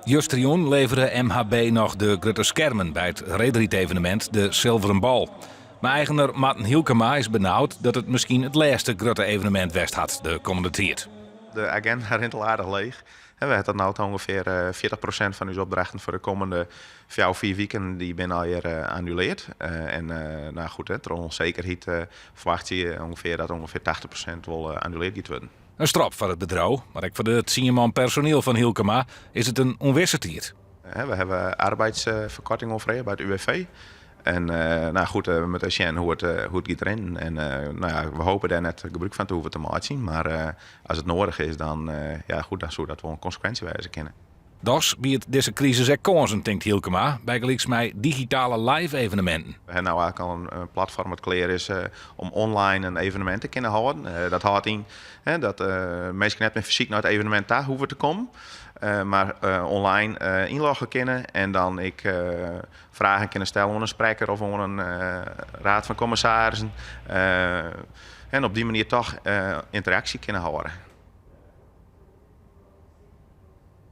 Justerjûn levere MHB noch de grutte skermen by it reedrydevenemint de Silveren Bal. Mar eigener Marten Hylkema is benaud dat it miskien it lêste grutte evenemint west hat de kommende tiid. De agenda rint al aardich leech. We ha tot no ta ûngefear 40% fan ús opdrachten foar de kommende fjouwer, fiif wiken dy binne allegear annuleard. En nou goed, troch ûnsekerheid ferwachtsje je ûngefear dat ûngefear 80% wol annuleard giet wurden. In strop foar it bedriuw, mar ek foar de tsien man personiel fan Hylkema is it in ûnwisse tiid. We hawwe arbeidsferkoarting oanfrege by it UWV. En nou goed, we moatte sjen hoe't it, hoe't it giet rinnen. En nou ja, we hoopje dêr net gebrûk fan te hoeven te meitsjen. Mar as it noadich is, dan, ja, goed, dan soe dat wol in konsekwinsje wêze kinne. Dochs biedt dizze krisis ek kânsen, tinkt Hylkema, bygelyks mei digitale live-eveneminten. We hawwe no eigentlik al in platfoarm dat klear is om online in evenemint te kinne hâlden. Dat hâldt yn dat minsken net mear fysyk nei it evenemint ta hoege te kommen, mar online ynlogge kinne en dan ek fragen kinne stelle oan in sprekker of oan in raad fan kommissarissen. En op dy manier toch ynteraksje kinne hâlde.